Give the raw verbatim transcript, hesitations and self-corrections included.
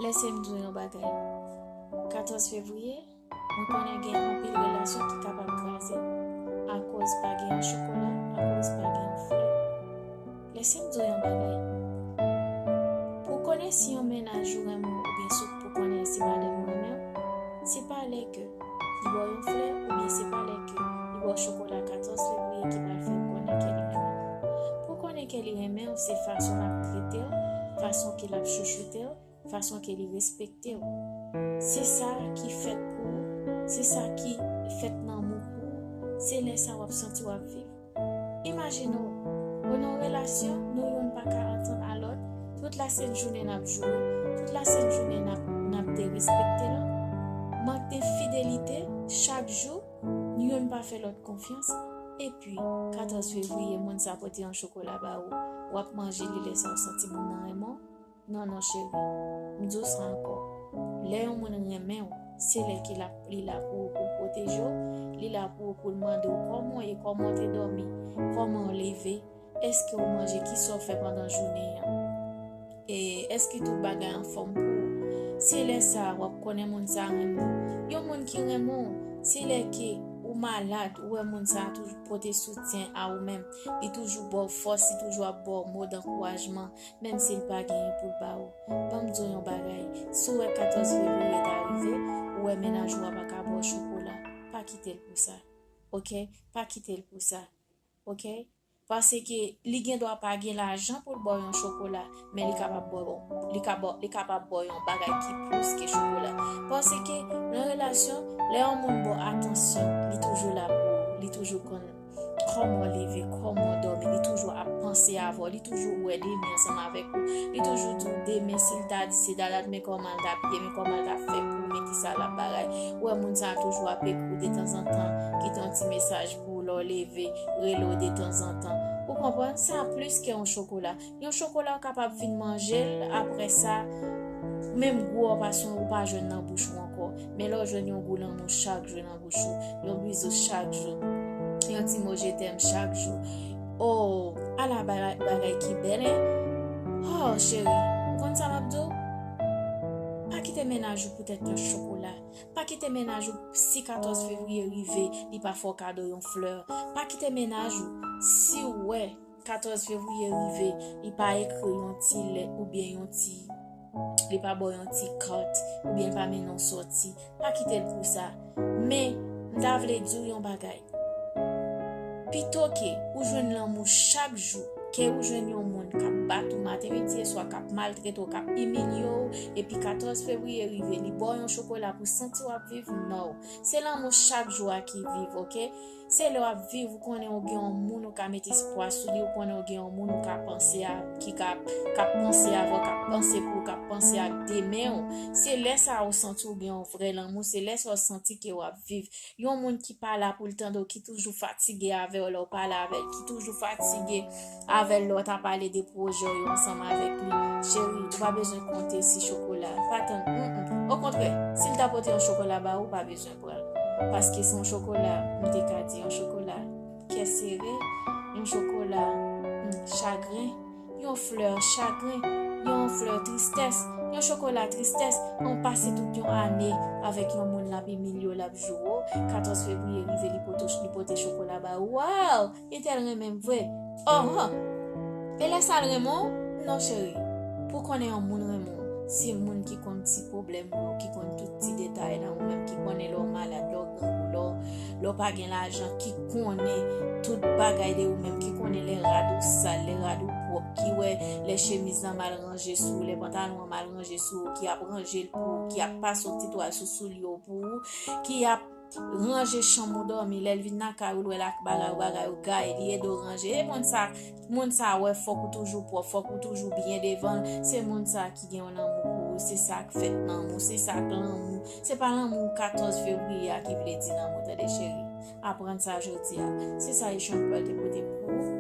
Lèse m di w yon bagay. Katòz fevriye, mwen konnen gen anpil relasyon ki kapab kraze akoz pa gen yon chokola, akoz pa gen yon flè. Lèse m di w yon bagay. Pou w konnen si yon mennaj ou renmen w oubyen si pou w konnen si madanm ou renmen w, se pa lè ke li ba w yon flè oubyen se pa lè ke li ba w chokola katòz fevriye ki pral fè w konnen ke li renmen w. Pou w konnen ke li renmen w, se fason l ap trete w, fason ke l ap chouchoute w, fason ke li respekte w. Se sa ki fèt pou ou, se sa ki fèt nan mou pou ou, se lè sa w ap santi w ap viv. Imajine w, ou nan yon relasyon, nou youn pa ka antann a lòt, tout lasent jounen n ap joure, tout lasent jounen n ap, n ap derespekte lòt, mank de fidelite, chak jou, youn pa fè lòt konfyans, epi katòz fevriye, moun sa pote yon chokola ba ou, w ap manje li lè sa w santi moun nan renmen w. Non, non, cheri. M di w sa ankò. Lè yon moun renmen w, se lè ke l ap, li la pou ou, pou l pwoteje w, li la pou ou, pou l mande w kòman w ye, kòman w te dòmi, kòman w leve, èske w manje, kisa w fè pandan jounen an, e èske tout bagay anfòm pou ou. Se lè sa a w ap konnen moun sa a renmen w. Yon moun ki renmen w, se lè ke ou malad, ou wè moun sa a toujou pote soutyen a ou menm. Li toujou ba w fòs, li toujou ap ba w mo dankourajman, menm si l pa genyen pou l ba ou. Ban m di w yon bagay, si w wè katòz fevriye ta rive, ou wè mennaj ou a pa ka ba w chokola, pa kite l pou sa. Oke? Pa kite l pou sa. Oke? Paske li gen dwa pa gen lajan pou l ba w yon chokola, men li kapab ba w, li ka ba, li kapab ba w yon bagay ki plis ke chokola. Paske nan relasyon, lè yon moun ba w atansyon, li toujou la pou ou, li toujou konn kòman w leve, kòman w dòmi, li toujou ap panse avè w, li toujou wè demen ansanm avèk ou, li toujou di w demen, si l ta di se dadat, men kòman l t ap ye, men kòman l t ap fè pou ou, men kisa l ap bagay. Ou wè moun sa a toujou ap ekri w detanzantan, kite yon ti mesaj pou ou lè w leve, rele w detanzantan. Ou konprann? Sa plis ke yon chokola. Yon chokola w kapab fin manje l, apre sa, menm gou a w pa son, ou pa jwenn nan bouch ou ankò. Men lè w jwenn yon gou lanmou chak jou nan bouch ou, yon bizou chak jou, yon ti mo je t'aime chak jou. Oh, ala bagay, bagay ki bèl, en. Oh, cheri, ou konn sa m ap di w? Pa kite mennaj ou poutèt yon chokola. Pa kite mennaj ou, si katòz fevriye rive, li pa fè w kado yon flè. Pa kite mennaj ou, si w wè katòz fevriye rive, li pa ekri w yon ti lèt oubyen yon ti, li pa ba w yon ti kat, oubyen li pa mennen w sòti. Pa kite l pou sa. Men, m ta vle di w yon bagay. Pito ke ou jwenn lanmou chak jou, ke ou jwenn yon moun k ap bat ou maten, midi e swa, k ap maltrete w, k ap imilye w, epi katòz fevriye rive, li ba w yon chokola pou santi w ap viv, no. Se lanmou chak jou a ki viv, oke? Se lè w ap viv, ou konnen ou gen yon moun ou ka mete espwa sou li, ou konnen ou gen yon moun ou ka panse a, ki ka, k ap panse avè w, k ap panse pou ou, k ap panse ak demen w. Se lè sa a ou santi ou gen yon vrè lanmou, se lè sa a ou santi ke w ap viv. Yon moun ki pa la pou l tande w, ki toujou fatige avè w lè w pale avè l, ki toujou fatige avè l lè w ta pale de pwojè w yo ansanm avèk li. Cheri, ou pa bezwen konte si chokola. Pa tann, mm, mm. Okontrè, si l ta pote yon chokola ba ou, ou pa bezwen pran l. Paske se yon chokola, m te ka di yon chokola kè sere, yon chokola, mm, chagren, yon flè chagren, yon flè tristès, yon chokola tristès. Ou pase tout yon ane avèk yon moun l ap imilye w, l ap joure w, katòz fevriye rive, li pote, li pote chokola ba ou. Waw! Entèl renmen m vre. Oh, oh. E lè sa l renmen w? Non, cheri. Pou konnen yon moun renmen w, se moun ki konn ti pwoblèm ou yo, ki konn tout ti detay nan ou menm, ki konnen lè w malad, lè w grangou, lè w, lè w pa gen lajan, ki konnen tout bagay de ou menm, ki konnen lè rad ou sal, lè rad ou pwòp, ki wè lè chemiz lan mal ranje sou ou, lè pantalon an mal ranje sou ou, ki ap ranje l pou ou, ki ap pase yon ti twal sou soulye w pou ou, ki ap ranje chanm ou dòmi, lè l vin lakay ou, l wè lak bagay ou, bagay ou gaye, li ede w ranje. E moun sa, moun sa wè fòk ou toujou pwòp, fòk ou toujou byen devan l. Se moun sa ki gen yon lanmou pou ou, se sa k fèt lanmou, se sa k lanmou. Se pa lanmou katòz fevriye a ki vle di lanmou, tande cheri. Aprann sa jodi a. Se sa Echanpèl te pote pou ou.